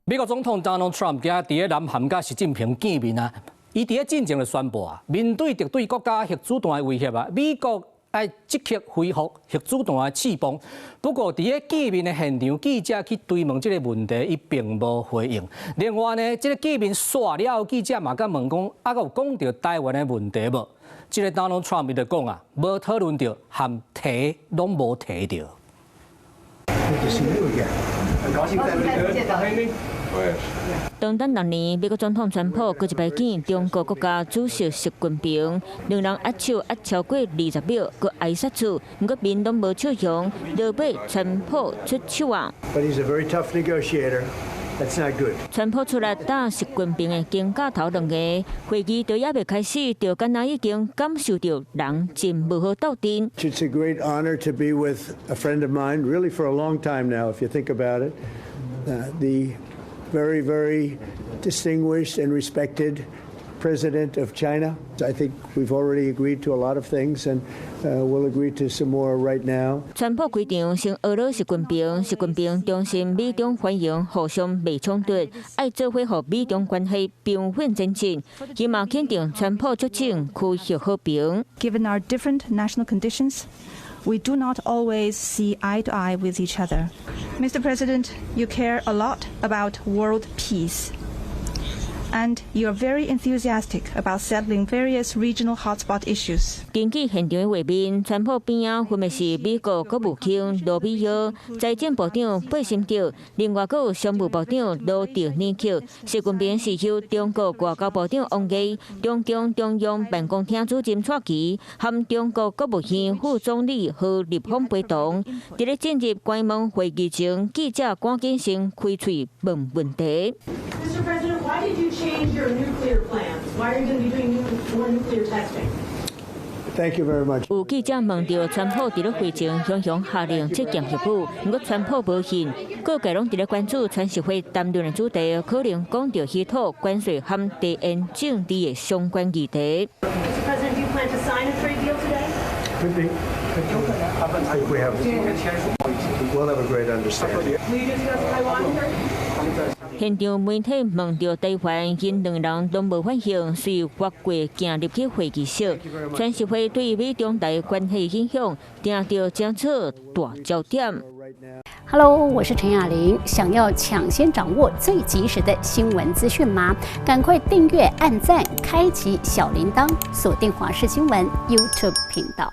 美國總統 Donald Trump 今仔佇南韓佮習近平見面啊，伊佇咧進前就宣布啊，面對敵對國家核子彈的威脅啊，美國愛積極恢復核子彈的試爆。不過佇咧見面的現場，記者去追問這個問題，伊並無回應。另外呢，這個見面煞了後，記者嘛共問講，啊，閣有講著台灣的問題無？這個 Donald Trump 伊就講啊，無討論著，含提攏無提著。很高興再見。長等6年，美國總統川普閣一擺見中國國家主席習近平，兩人握手握超過20秒，閣挨殺出，毋過面攏無笑容，落尾川普出手啊！ But he's a very tough negotiator. That's not good. 川普出來打習近平的肩胛頭兩下，會議都猶未開始，就敢若已經感受著人真無好鬥陣。 It's a great honor to be with a friend of mine, really for a long time now, if you think about it. The very, very distinguished and respected president of China. I think we've already agreed to a lot of things, and we'll agree to some more right now. 川普開場先呵咾習近平，習近平重申美中歡迎互相袂衝突，愛做伙予美中關係平穩前進。伊嘛肯定川普促進區域和平。 Given our different national conditions, we do not always see eye to eye with each other. Mr. President, you care a lot about world peace. And you are very enthusiastic about settling various regional hotspot issues. 根據現場的畫面，川普邊仔分別是美國國務卿羅比奧、財政部長貝森特，另外閣有商務部長羅德尼克。習近平是由中國外交部長王毅、中共中央辦公廳主任蔡奇，和中國國務院副總理何立峰陪同。佇咧進入關門會議前，記者趕緊先開喙問問題。 Mr. President, why did you change your nuclear plans? Why are you going to be doing more nuclear testing? Thank you very much. 有記者問著川普佇咧會前雄雄下令撤減核武，毋過川普無應。各界攏佇咧關注川習會談論的主題，可能講著稀土、關稅和地緣政治的相關議題。 Mr. President, do you plan to sign a trade deal today? Could be. Could be. I think we have. We'll have a great understanding. Will you discuss Taiwan? 現場媒體問著台灣，𪜶兩人攏無反應，隨越過行入去會議室。川習會對美中台關係影響，定著成做大焦點。 Hello，我是陳雅玲。想要搶先掌握最及時的新聞資訊嗎？趕快訂閱、按讚、開啟小鈴鐺，鎖定華視新聞 YouTube 頻道。